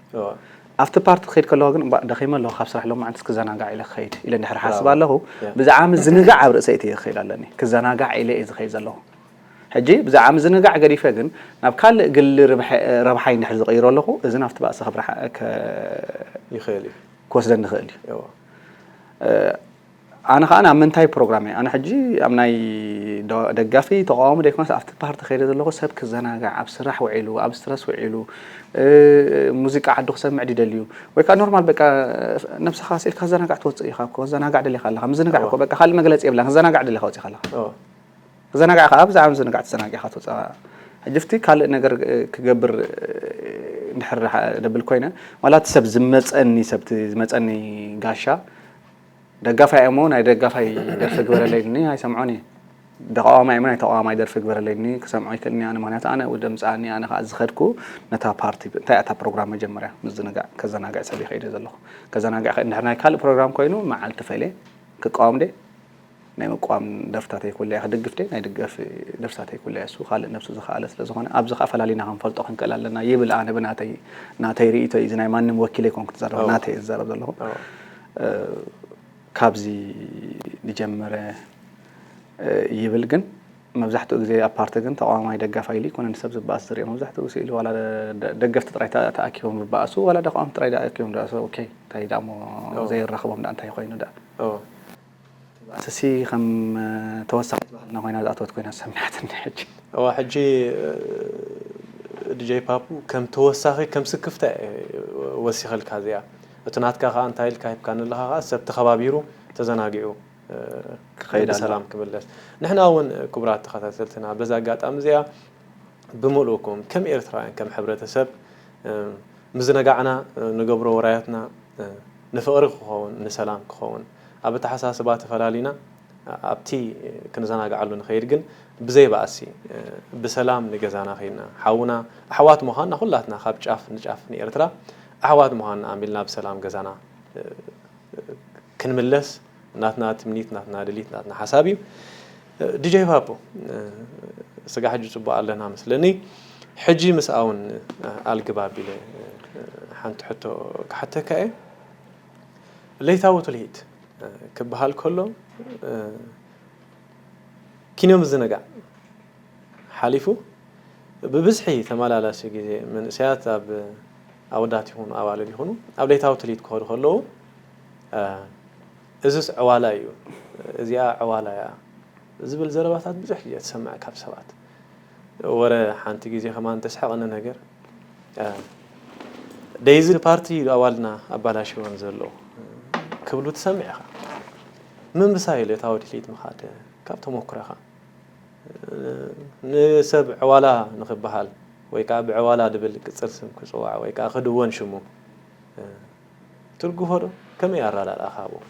ኣብቲ ፓርቲ ክኸይድ ከለኹ ግን እባ ደኺመ ኣለኹ፣ ካብ ስራሕ ሎማዓንትስ ክዘናጋዕ ኢለ ክኸይድ ኢለ እንድሕር ሓስብ ኣለኹ፣ ብዛዕባ ምዝንጋዕ ኣብ ርእሰይ እየ ክኸይድ ኣለኒ። ክዘናጋዕ ኢለ እየ ዝኸይድ ዘለኹ። ሕጂ ብዛዕባ ምዝንጋዕ ገዲፈ ግን ናብ ካልእ ግሊ ረብሓይ እንድሕር ዝቕይሮ ኣለኹ፣ እዚ ናብቲ ባእሲ ከብርሓ ይኽእል እዩ። ክወስደኒ ይኽእል እዩ። ኣነ ከዓ ናብ ምንታይ ፕሮግራም እየ? ኣነ ሕጂ ኣብ ናይ ደጋፊ ተቃዋሚ ደይኮነስ ኣብቲ ፓርቲ ከይደ ዘለኹ ሰብ ክዘናጋዕ፣ ኣብ ስራሕ ውዒሉ፣ ኣብ ስትረስ ውዒሉ፣ ሙዚቃ ዓዱ ክሰምዕ ድደልዩ ወይ ከዓ ኖርማል በቃ ነብስኻ ስኢልካ ክዘናጋዕ ትወፅእ ኢኻ እኮ። ክዘናጋዕ ደሊኻ ኣለኻ፣ ምዝንጋዕ እኮ በቃ ካልእ መግለፂ የብላን። ክዘናጋዕ ደሊኻ ወፂኻ ኣለኻ። ክዘናጋዕ ከዓ ብዛዕባ ምዝንጋዕ ተዘናጊዕካ ትወፅእ። ሕጂ ፍቲ ካልእ ነገር ክገብር እንድሕር ደብል ኮይነ፣ ዋላ እቲ ሰብ ዝመፀኒ፣ ሰብቲ ዝመፀኒ ጋሻ ደጋፋይ እሞ ናይ ደጋፋይ ደርፊ ግበረለይኒ ኣይሰምዖን እየ። ተቃዋማይ እሞ ናይ ተቃዋማይ ደርፊ ግበረለይኒ ክሰምዖ ይክእልኒ ኣነ፣ ምክንያቱ ኣነ ድምፃኒ፣ ኣነ ከዓ ዝኸድኩ ነታ ፓርቲ። እንታይ እታ ፕሮግራም መጀመርያ ምዝንጋዕ፣ ከዘናግዕ ሰብ ይኸይደ ዘለኹ። ከዘናግዕ ከ እንድሕር ናይ ካልእ ፕሮግራም ኮይኑ መዓልቲ ፈለ ክቃወም ደ ናይ ምቅዋም ደርፍታተይ ኩለያ ክድግፍ ደ ናይ ድጋፍ ደርፍታተይ ኩለያ እሱ ካልእ ነብሱ ዝኸኣለ ስለ ዝኾነ ኣብዚ ከዓ ፈላሊና ክንፈልጦ ክንክእል ኣለና ይብል። ኣነ ብናተይ ናተይ ርእይቶ እዩ፣ እዚ ናይ ማንም ወኪል ኣይኮንኩ ትዛረብ ናተይ ዝዛረብ ዘለኹ። ካብዚ ዝጀመረ ይብል ግን መብዛሕትኡ ግዜ ኣብ ፓርቲ ግን ተቃዋማይ ደጋፋይ ኢሉ ይኮነ ንሰብ ዝበኣስ ዝሪኦ። መብዛሕትኡ ግዜ ኢሉ ዋላ ደገፍቲ ጥራይ ተኣኪቦም ዝበኣሱ ዋላ ተቃወምቲ ጥራይ ተኣኪቦም ዝበኣሱ። ኦኬ እንታይ ደኣ እሞ ዘይራኽቦም ደኣ እንታይ ኮይኑ ደኣ። እቲ ባእሲ ከም ተወሳኺት ባህልና ኮይና ዝኣተወት ኮይና ሰሚዓትኒ ሕጂ። እዋ ሕጂ ዲጀይ ፓፑ ከም ተወሳኺ ከም ስክፍታ ወሲኸልካ እዚኣ። እቲ ናትካ ከዓ እንታይ ኢልካ ሂብካኒ ኣለኻ ከዓ ሰብ ተኸባቢሩ ተዘናጊዑ ክኸይድ ኣሎ። ብሰላም ክምለስ። ንሕና እውን ክቡራት ተኸታተልትና በዛ ኣጋጣሚ እዚኣ ብምልእኩም ከም ኤርትራውያን ከም ሕብረተሰብ ምዝነጋዕና ንገብሮ ውራያትና ንፍቕሪ ክኸውን ንሰላም ክኸውን ኣብ ኣተሓሳስባ ተፈላሊና ኣብቲ ክንዘናግዓሉ ንኸይድ ግን ብዘይ ባእሲ ብሰላም ንገዛና ከይድና ሓውና ኣሕዋት ምዃንና ኩላትና ካብ ጫፍ ንጫፍ ንኤርትራ ኣሕዋት ምዃንና ኣሚልና ብሰላም ገዛና ክንምለስ ናትና ትምኒት ናትና ድሊት ናትና ሓሳብ እዩ። ዲጀይ ፓፖ ስጋ ሕጂ ፅቡቅ ኣለና መስለኒ። ሕጂ ምስ ኣውን ኣልግባብ ኢለ ሓንቲ ሕቶ ክሓተካ እየ። ለይታዊ ትልሂት ክበሃል ከሎ ኪኖ ምዝንጋዕ ሓሊፉ ብብዝሒ ተመላላሲ ግዜ መንእሰያት ኣብ ኣወዳት ይኹኑ ኣዋልድ ይኹኑ ኣብ ለይታዊ ትልሂት ክኸዱ ከለዉ እዝስ ዕዋላ እዩ፣ እዚኣ ዕዋላ እያ ዝብል ዘረባታት ብዙሕ ግዜ ትሰምዕ ካብ ሰባት። ወረ ሓንቲ ግዜ ከማን ተስሕቐኒ ነገር ደይዚ ፓርቲ እዩ ኣዋልና ኣባላሽወን ዘሎ ክብሉ ትሰምዕ ኢኻ። ምምሳይ ለይታዊ ትልሂት ምኻድ ካብ ተሞክሮኻ ንሰብ ዕዋላ ንኽበሃል ወይ ከዓ ብዕዋላ ድብል ቅፅል ስም ክፅዋዕ ወይ ከዓ ክድወን ሽሙ ትርጉፎ ዶ? ከመይ ኣራዳድኣኻ ኣብኡ?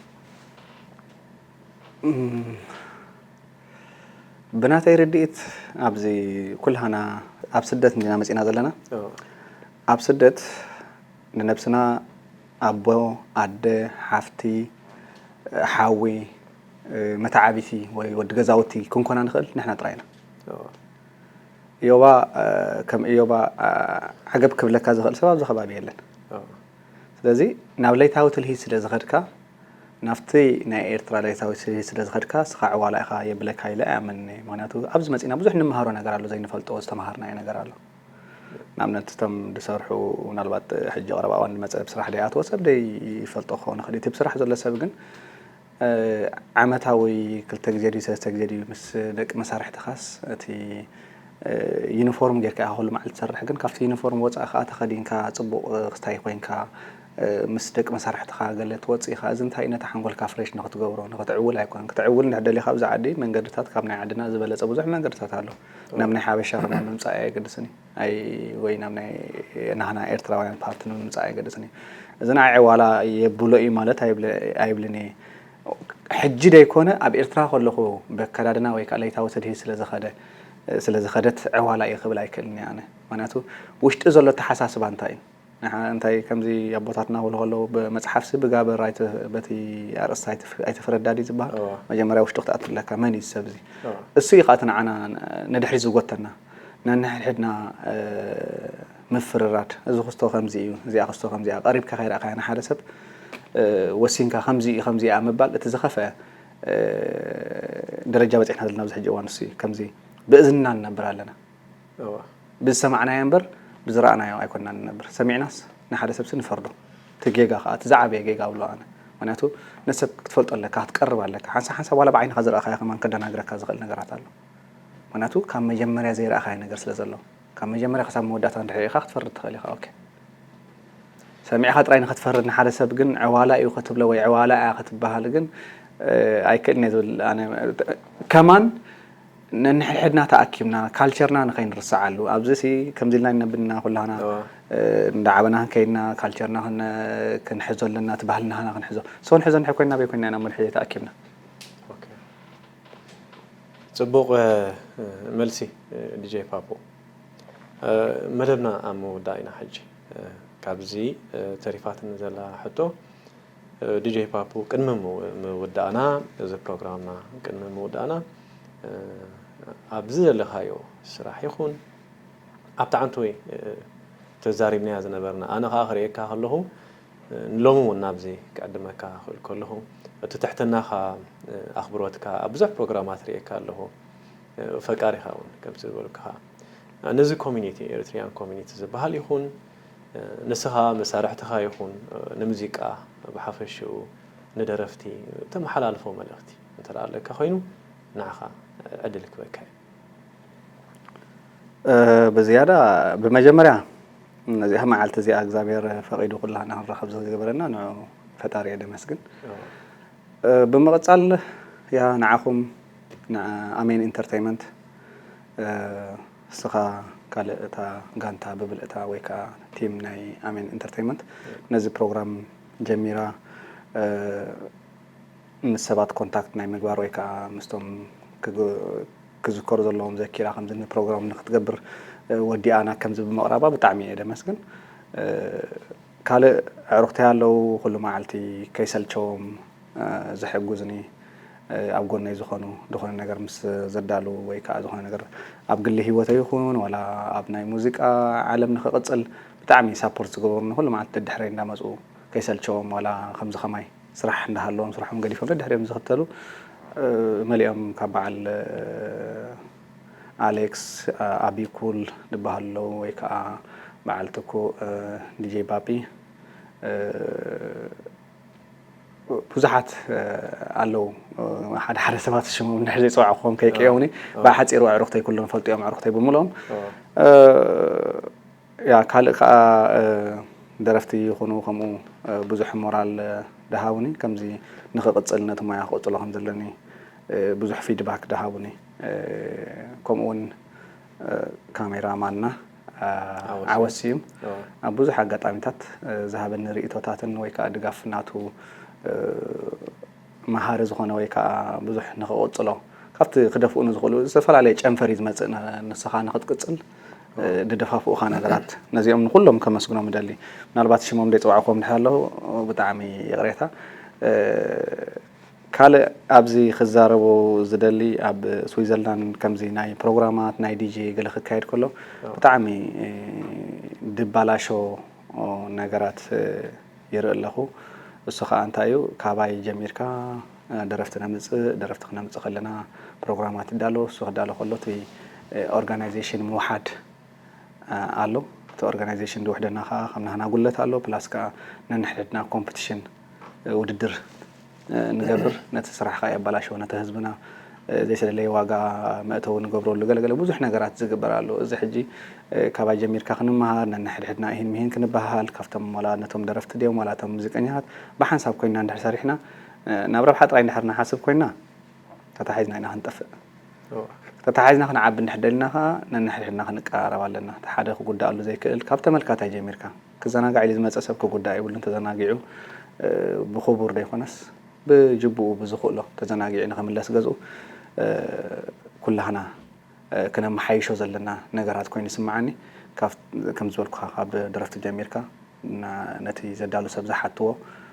ብናተይ ርድኢት ኣብዚ ኩላህና ኣብ ስደት እንዲና መፂና ዘለና። ኣብ ስደት ንነብስና ኣቦ፣ ኣደ፣ ሓፍቲ፣ ሓዊ፣ መተዓቢቲ ወይ ወዲ ገዛውቲ ክንኮና ንኽእል ንሕና ጥራይ ኢና። እዮባ ከም እዮባ ዓገብ ክብለካ ዝኽእል ሰብ ኣብዚ ከባቢ የለን። ስለዚ ናብ ለይታዊ ትልሂት ስለ ዝኸድካ ናብቲ ናይ ኤርትራ ለይታዊ ትልሂት ስለ ዝኸድካ ስኻ ዕዋላ ኢኻ የብለካ ኢለ ኣይኣምንን እየ። ምክንያቱ ኣብዚ መፂና ብዙሕ ንምሃሮ ነገር ኣሎ፣ ዘይንፈልጦ ዝተምሃርናዮ ነገር ኣሎ። ንኣብነት እቶም ዝሰርሑ ምናልባት ሕጂ ቀረባ እዋን ዝመፀ ብስራሕ ዘይኣትዎ ሰብ ዘይፈልጦ ክኸውን ይኽእል እዩ። እቲ ብስራሕ ዘሎ ሰብ ግን ዓመታዊ ክልተ ግዜ ድዩ ሰለስተ ግዜ ድዩ ምስ ደቂ መሳርሕትኻስ እቲ ዩኒፎርም ጌርካ ኢኻ ኩሉ መዓልቲ ትሰርሕ፣ ግን ካብቲ ዩኒፎርም ወፃእ ከዓ ተኸዲንካ ፅቡቕ ክስታይ ኮይንካ ምስ ደቂ መሳርሕትኻ ገለ ትወፅእ ኢኻ። እዚ እንታይ ነታ ሓንጎልካ ፍሬሽ ንክትገብሮ ንክትዕውል ኣይኮነን። ክትዕውል እንድሕር ደሊኻ ኣብዚ ዓዲ መንገድታት ካብ ናይ ዓድና ዝበለፀ ብዙሕ መንገድታት ኣሎ። ናብ ናይ ሓበሻ ክዳን ምምፃእ ኣየገድስን እዩ። ኣይ ወይ ናብ ናይ ናህና ኤርትራውያን ፓርቲ ንምምፃእ ኣይገድስን እዩ። እዚ ንዓይ ዕዋላ የብሎ እዩ ማለት ኣይብለ- ኣይብልን እየ። ሕጂ ደይኮነ ኣብ ኤርትራ ከለኹ በከዳድና ወይ ከዓ ለይታዊ ትድሂ ስለዝኸደ ስለዝኸደት ዕዋላ እየ ክብል ኣይክእልን እየ ኣነ። ምክንያቱ ውሽጢ ዘሎ ኣተሓሳስባ እንታይ እዩ? ንሓ- እንታይ ከምዚ ኣቦታትና ክብሉ ከለዉ ብመፅሓፍሲ ብጋብር ኣይተ- በቲ ኣርእስቲ ኣይተፍ- ኣይተፈረዳዲ ዝበሃል። እዋ። መጀመርያ ውሽጡ ክትኣቱ ኣለካ መን እዩ ሰብ እዚ? እዋ። እሱ እዩ ከዓ እቲ ንዓና ንድሕሪ ዝጎተና ነንሕድሕድና ምፍርራድ። እዚ ክስቶ ከምዚ እዩ፣ እዚኣ ክስቶ ከምዚኣ ቀሪብካ ከይረእካያ ንሓደ ሰብ ወሲንካ ከምዚ እዩ ከምዚ እያ ምባል እቲ ዝኸፍአ ደረጃ በፂሕና ዘለና ኣብዚ ሕጂ እዋን እሱ እዩ። ከምዚ ብእዝንና ንነብር ኣለና። እዋ። ብዝሰማዕናዮ እምበር ብዝረኣናዮ ኣይኮንና ንነብር። ሰሚዕናስ ንሓደ ሰብሲ ንፈርዶ። እቲ ጌጋ ከዓ እቲ ዝዓበየ ጌጋ ብሎ ኣነ። ምክንያቱ ነሰብ ክትፈልጦ ኣለካ፣ ክትቀርብ ኣለካ። ሓንሳብ ሓንሳብ ዋላ ብዓይንኻ ዝረኣኻዮ ከማን ከደናግረካ ዝኽእል ነገራት ኣሎ። ምክንያቱ ካብ መጀመርያ ዘይረኣኻዮ ነገር ስለ ዘሎ። ካብ መጀመርያ ክሳብ መወዳእታ እንድሕር ርኢኻ ክትፈርድ ትኽእል ኢኻ። ኦኬ። ሰሚዕኻ ጥራይ ንኽትፈርድ ንሓደ ሰብ ግን ዕዋላ እዩ ክትብሎ ወይ ዕዋላ እያ ክትበሃል ግን ኣይክእልን እየ ዝብል ኣነ። ከማን ነንሕድሕድና ተኣኪብና ካልቸርና ንኸይንርስዓሉ ኣብዚ ሲ ከምዚ ኢልና ይነብድና ኩላና እዋ። እንዳዓበና ክንከይድና ካልቸርና ክን- ክንሕዞ ኣለና እቲ ባህልና ና ክንሕዞ ሰው ንሕዞ ንሕ ኮይና በይ ኮይና ኢና መልሒ ተኣኪብና። ኦኬ። ፅቡቕ መልሲ ዲጄ ፓፖ። መደብና ኣብ ምውዳእ ኢና ሕጂ። ካብዚ ተሪፋትኒ ዘላ ሕቶ ዲጄ ፓፖ ቅድሚ ምውዳእና እዚ ፕሮግራምና ቅድሚ ምውዳእና ኣብዚ ዘለኻዮ ስራሕ ይኹን ኣብቲ ዓንተወይ ተዛሪብናያ ዝነበርና ኣነ ከዓ ክርእየካ ከለኹ ንሎሚ እውን ናብዚ ክዕድመካ ክእል ከለኹ እቲ ትሕትናኻ ኣኽብሮትካ ኣብ ብዙሕ ፕሮግራማት ርእየካ ኣለኹ። ፈቃር ኢኻ እውን ከምቲ ዝበልኩኻ ነዚ ኮሚኒቲ ኤሪትሪያን ኮሚኒቲ ዝበሃል ይኹን ንስኻ መሳርሕትኻ ይኹን ንሙዚቃ ብሓፈሽኡ ንደረፍቲ ተመሓላልፎ መልእኽቲ እንተ ኣለካ ኮይኑ ንዓኻ ዕድል ክበካ እዩ። ብዝያዳ ብመጀመርያ ነዚኣ መዓልቲ እዚኣ እግዚኣብሔር ፈቒዱ ኩላና ክንራኸብ ዝገበረና ንፈጣሪ እየ ደመስግን። ብምቕፃል ያ ንዓኹም ንኣሜን ኢንተርቴይመንት እስኻ ካልእ እታ ጋንታ ብብልእታ ወይ ከዓ ቲም ናይ ኣሜን ኢንተርቴይመንት ነዚ ፕሮግራም ጀሚራ ምስ ሰባት ኮንታክት ናይ ምግባር ወይ ከዓ ምስቶም ክዝከሩ ዘለዎም ዘኪራ ከምዚ ፕሮግራም ንክትገብር ወዲኣና ከምዚ ብምቕራባ ብጣዕሚ እየ ደመስግን። ካልእ ኣዕሩኽተይ ኣለዉ ኩሉ መዓልቲ ከይሰልቸዎም ዝሕግዙኒ ኣብ ጎነይ ዝኾኑ ዝኾነ ነገር ምስ ዘዳሉ ወይ ከዓ ዝኾነ ነገር ኣብ ግሊ ህይወተይ ይኹን ዋላ ኣብ ናይ ሙዚቃ ዓለም ንክቕፅል ብጣዕሚ ሳፖርት ዝገበሩኒ ኩሉ መዓልቲ ደድሕረይ እንዳመፁ ከይሰልቸዎም ዋላ ከምዚ ከማይ ስራሕ እንዳሃለዎም ስራሖም ገዲፎም ደድሕሪኦም ዝኽተሉ መሊኦም ካብ በዓል ኣሌክስ ኣቢኩል ዝበሃሉ ኣለዉ ወይ ከዓ በዓል ትኩእ ዲጄ ባቢ ብዙሓት ኣለዉ ሓደ ሓደ ሰባት ሽሞም እንድሕር ዘይፀዋዕኹዎም ከይቅየሙኒ ብሓፂሩ ኣዕሩኽተይ ኩሎም ፈልጥዮም ኣዕሩኽተይ ብምልኦም ያ ካልእ ከዓ ደረፍቲ ይኹኑ ከምኡ ብዙሕ ሞራል ደሃቡኒ ከምዚ ንክቕፅል ነቲ ሞያ ክቕፅሎ ከም ዘለኒ ብዙሕ ፊድባክ ደሃቡኒ ከምኡ እውን ካሜራ ማንና ዓወት ስዩም ኣብ ብዙሕ ኣጋጣሚታት ዝሃበኒ ርእቶታትን ወይ ከዓ ድጋፍ ናቱ መሃሪ ዝኾነ ወይ ከዓ ብዙሕ ንክቕፅሎ ካብቲ ክደፍኡኒ ዝኽእሉ ዝተፈላለየ ጨንፈር እዩ ዝመፅእ ንስኻ ንክትቅፅል ዝደፋፍኡኻ ነገራት ነዚኦም ንኩሎም ከመስግኖም እደሊ። ምናልባት ሽሞም ደይፀዋዕክዎም ድሕር ኣለዉ ብጣዕሚ ይቕሬታ። ካልእ ኣብዚ ክዛረቦ ዝደሊ ኣብ ስዊዘርላንድ ከምዚ ናይ ፕሮግራማት ናይ ዲጄ ገለ ክካየድ ከሎ ብጣዕሚ ድባላሾ ነገራት ይርኢ ኣለኹ። እሱ ከዓ እንታይ እዩ ካባይ ጀሚርካ ደረፍቲ ነምፅእ ደረፍቲ ክነምፅእ ከለና ፕሮግራማት ይዳሎ እሱ ክዳሎ ከሎ እቲ ኦርጋናይዜሽን ምውሓድ ኣሎ። እቲ ኦርጋናይዜሽን ዝውሕደና ከዓ ከም ናህና ጉለት ኣሎ ፕላስ ከዓ ነንሕድሕድና ኮምፕቲሽን ውድድር ንገብር፣ ነቲ ስራሕ ከዓ የበላሽዎ፣ ነቲ ህዝብና ዘይሰለለየ ዋጋ መእተዊ ንገብረሉ ገለገለ ብዙሕ ነገራት ዝግበር ኣሎ። እዚ ሕጂ ካባይ ጀሚርካ ክንመሃር፣ ነንሕድሕድና ኢሂን ምሂን ክንበሃል፣ ካብቶም ዋላ ነቶም ደረፍቲ ድዮም ዋላ እቶም ሙዚቀኛታት ብሓንሳብ ኮይንና እንድሕር ሰሪሕና ናብ ረብሓ ጥራይ እንድሕር ንሓስብ ኮይንና፣ ተታሒዝና ኢና ክንጠፍእ። ተታሒዝና ክንዓቢ እንድሕር ደሊና ከዓ ነንሕድሕድና ክንቀራረብ ኣለና። እቲ ሓደ ክጉዳኣሉ ዘይክእል ካብ ተመልካታይ ጀሚርካ ክዘናጋዕ ኢሉ ዝመፀ ሰብ ክጉዳእ የብሉን። ተዘናጊዑ ብክቡር ዘይኮነስ ብጅቡኡ ብዝኽእሎ ተዘናጊዑ ንክምለስ ገዝኡ ኩላህና ክነመሓይሾ ዘለና ነገራት ኮይኑ ይስምዓኒ። ከም ዝበልኩኻ ካብ ደረፍቲ ጀሚርካ ነቲ ዘዳሉ ሰብ ዝሓትዎ፣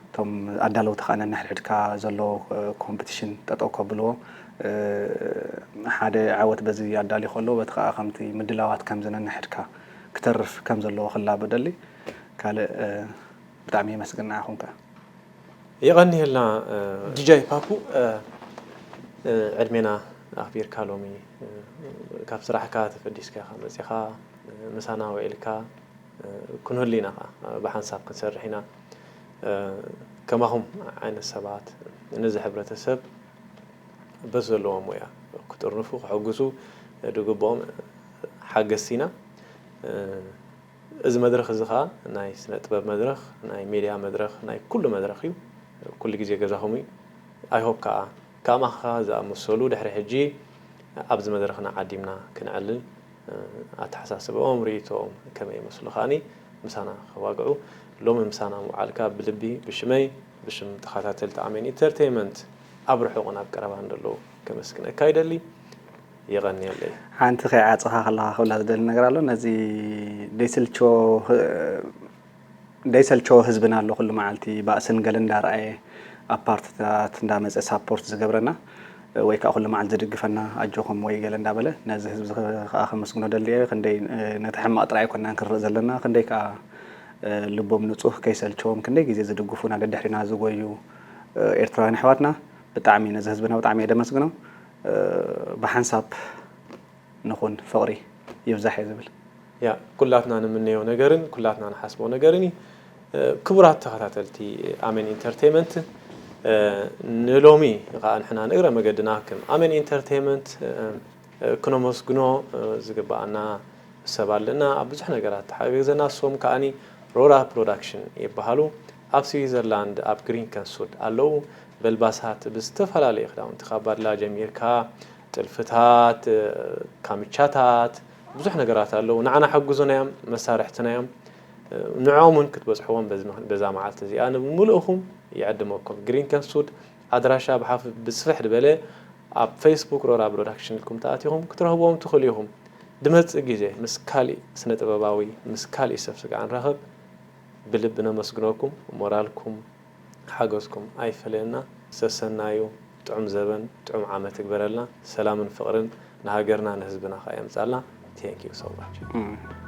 እቶም ኣዳለውቲ ከዓ ነንሕድሕድካ ዘሎ ኮምፒቲሽን ጠጠው ከብልዎ፣ ሓደ ዓወት በዚ ኣዳልዩ ከሎ በቲ ከዓ ከምቲ ምድላዋት ከምዚ ነንሕድካ ክተርፍ ከም ዘለዎ ክላቦ ደሊ። ካልእ ብጣዕሚ የመስግን ንዓኹም ከዓ። የቐንየልና ዲጃይ ፓፑ፣ ዕድሜና ኣኽቢርካ ሎሚ ካብ ስራሕካ ተፈዲስካ ኢኻ መፂኻ ምሳና ውዒልካ ክንህሉ ኢና ከዓ ብሓንሳብ ክንሰርሕ ኢና። ከማኹም ዓይነት ሰባት ነዚ ሕብረተሰብ በዚ ዘለዎም ሞያ ክጥርንፉ ክሕግዙ ድግብኦም ሓገዝቲ ኢና። እዚ መድረኽ እዚ ከዓ ናይ ስነ ጥበብ መድረኽ፣ ናይ ሜድያ መድረኽ፣ ናይ ኩሉ መድረኽ እዩ። ኩሉ ግዜ ገዛኹም እዩ። I hope ከዓ ከማኻ ዝኣመሰሉ ድሕሪ ሕጂ ኣብዚ መድረኽና ዓዲምና ክንዕልል ኣተሓሳስበኦም ርእይቶኦም ከመይ ይመስሉ ከዓኒ ምሳና ከዋግዑ። ሎሚ ምሳና ምውዓልካ ብልቢ ብሽመይ ብሽም ተኸታተልቲ ኣሜን ኢንተርቴይመንት ኣብ ርሑቕን ኣብ ቀረባን ዘለዉ ከመስግነካ ይደሊ። የቐንየለይ። ሓንቲ ከይዓፀኻ ከለኻ ክብላ ዝደሊ ነገር ኣሎ። ነዚ ደይስልችዎ ደይሰልቸዎ ህዝብና ኣሎ ኩሉ መዓልቲ ባእስን ገለ እንዳረኣየ ኣብ ፓርትታት እንዳመፀ ሳፖርት ዝገብረና ወይ ከዓ ኩሉ መዓልቲ ዝድግፈና ኣጆኹም ወይ ገለ እንዳበለ ነዚ ህዝቢ ከዓ ከመስግኖ ደልየ ክንደይ ነቲ ሕማቕ ጥራይ ኣይኮናን ክንርኢ ዘለና ክንደይ ከዓ ልቦም ንፁህ ከይሰልቸዎም ክንደይ ግዜ ዝድግፉና ደድሕሪና ዝጎዩ ኤርትራውያን ኣሕዋትና ብጣዕሚ ነዚ ህዝብና ብጣዕሚ እየ ደመስግኖ ብሓንሳብ ንኹን ፍቕሪ ይብዛሕ እየ ዝብል። ያ ኩላትና ንምነዮ ነገርን ኩላትና ንሓስቦ ነገርን እዩ። ክቡራት ተኸታተልቲ ኣሜን ኢንተርቴይመንት ንሎሚ ከዓ ንሕና ንእግረ መገድና ከም ኣሜን ኢንተርቴይመንት ክነመስግኖ ዝግበኣና ሰብ ኣለና። ኣብ ብዙሕ ነገራት ተሓጋገዘና። እሶም ከዓኒ ሮራ ፕሮዳክሽን ይበሃሉ። ኣብ ስዊዘርላንድ ኣብ ግሪንከንሱድ ኣለዉ። በልባሳት ብዝተፈላለየ ክዳውንቲ ካብ ባድላ ጀሚርካ ጥልፍታት፣ ካምቻታት ብዙሕ ነገራት ኣለዉ። ንዓና ሓግዙና እዮም፣ መሳርሕትና እዮም። ንዕኦም እውን ክትበፅሕዎም በዚ ምኽ- በዛ መዓልቲ እዚኣ ንምልእኹም ይዕድመኩም። ግሪንከንሱድ ኣድራሻ ብሓፍ ብስፍሕ ዝበለ ኣብ ፌስቡክ ሮራ ፕሮዳክሽን ኢልኩም ተኣቲኹም ክትረኽብዎም ትኽእሉ ኢኹም። ድመፅእ ግዜ ምስ ካሊእ ስነ ጥበባዊ ምስ ካሊእ ሰብ ስጋ ንራኸብ። ብልቢ ነመስግነኩም። ሞራልኩም ሓገዝኩም ኣይፈለየና። ሰሰናዩ ጥዑም ዘበን ጥዑም ዓመት ይግበረልና። ሰላምን ፍቕርን ንሃገርና ንህዝብና ከኣ የምጻልና። Thank you so much።